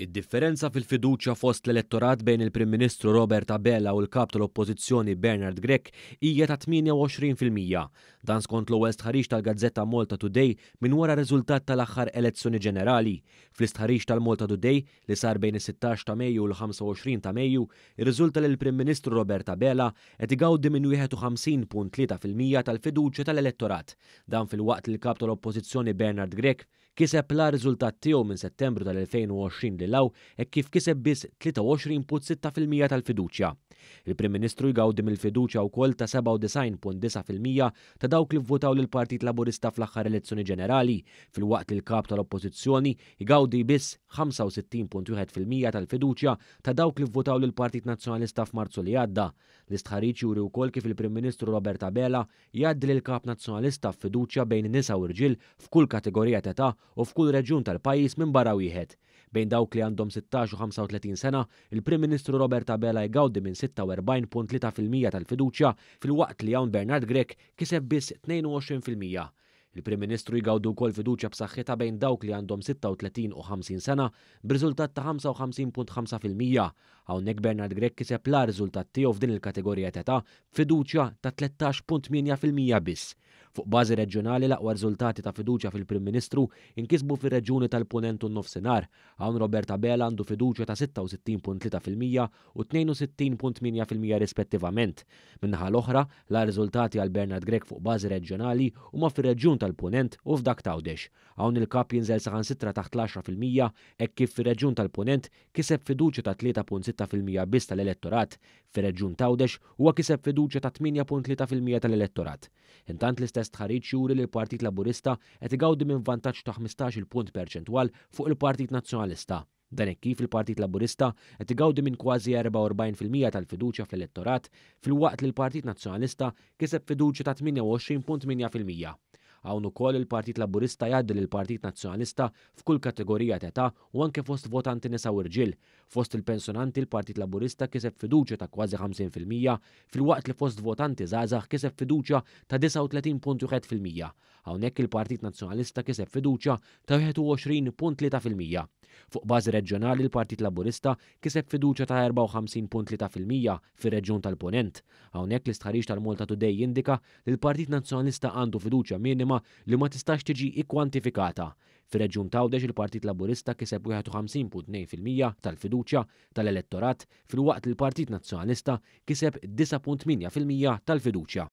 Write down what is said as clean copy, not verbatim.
Id-differenza fil-fiduċja fost l-elettorat bejn il-Prim Ministru Robert Abela u l-Kap tal-Oppożizzjoni Bernard Grech hija ta' 28%. Dan skont l-ewwel stħarriġ tal-gazzetta Malta Today minn wara r-riżultat tal-aħħar elezzjoni ġenerali. Fl-istħarriġ tal-Malta Today, li sar bejn is-16 ta' Mejju u l-25 ta' Mejju, irriżulta li l-Prim Ministru Robert Abela qed igawdi minn 51.3% tal-fiduċja tal-elettorat. Dan filwaqt li l-Kap tal-Oppożizzjoni Bernard Grech Kiseb l-agħar riżultat tiegħu minn Settembru tal-2020 lil hawn hekk kif kiseb biss 23.6% tal-fiduċja. Il-Prim Ministru jgawdi mill-fiduċja wkoll ta' 97.9% ta' dawk li vvutaw lill-Partit Laburista fl-aħħar elezzjoni ġenerali, filwaqt li l-Kap tal-Oppożizzjoni jgawdi biss 65.1% tal-fiduċja ta' dawk li vvutaw lill-Partit Nazzjonalista f'Marzu li għadda. L-istħarriġ juri wkoll kif il-Prim Ministru Robert Abela Jgħaddi lill-Kap Nazzjonalista f'fiduċja bejn nisa u rġiel f'kull kategorija t'età u f'kull reġjun tal-pajjiż minbarra wieħed. Bejn dawk li għandhom 16 u 35 sena, il-Prim Ministru Robert Abela jgawdi minn 46.3% tal-fiduċja filwaqt li hawn Bernard Grech kiseb biss 22%. Il-Prim Ministru jgawdi wkoll fiduċja b'saħħitha bejn dawk li għandhom 36 u 50 sena b'riżultat ta' 55.5%. Hawnhekk Bernard Grech kiseb l-agħar riżultat tiegħu f'din il-kategorija t'età b'fiduċja ta' 13.8% biss. Fuq bażi reġjonali l-aqwa riżultati ta' fiduċja fil-Prim Ministru nkisbu fir-reġjuni tal-Punent u n-Nofsinhar. Hawn Robert Abela għandu fiduċja ta' 66.3% u 62.8% rispettivament. Min-naħa l-oħra, l-agħar riżultati għal Bernard Grech fuq bażi reġjonali huma fir-reġjun tal-Punent u f'dak t'Għawdex. Hawn il-Kap jinżel saħansitra taħt l-10% hekk kif fir-reġjun tal-Punent kiseb fiduċja ta' 3.6% biss tal-elettorat. Fir-reġjun t'Għawdex huwa kiseb fiduċja ta' 8.3% tal-elettorat. Intant l-istess stħarriġ juri li l-Partit Laburista qed igawdi minn vantaġġ ta' 15-il punt perċentwal fuq il-Partit Nazzjonalista. Dan hekk kif il-Partit Laburista qed igawdi minn kważi 44% tal-fiduċja fl-elettorat filwaqt li l-Partit Nazzjonalista kiseb fiduċja ta' 28.8%. Hawn ukoll il-Partit Laburista jgħaddi lill-Partit Nazzjonalista f'kull kategorija t'età u anke fost votanti nisa u rġiel. Fost il-pensjonanti l-Partit Laburista kiseb fiduċja ta' kważi 50% filwaqt li fost votanti żgħażagħ kiseb fiduċja ta' 39.1%. Hawnhekk il-Partit Nazzjonalista kiseb fiduċja ta' 21.3%. Fuq bażi reġjonali l-Partit Laburista kiseb fiduċja ta' 54.3% fir-reġjun tal-Punent. Hawnhekk l-istħarriġ tal-Malta Today jindika li l-Partit Nazzjonalista għandu fiduċja minima li ma tistax tiġi ikkwantifikata. Fir-reġjun t'Għawdex il-Partit Laburista kiseb 51.2% tal-fiduċja tal-elettorat filwaqt li l-Partit Nazzjonalista kiseb 9.8% tal-fiduċja.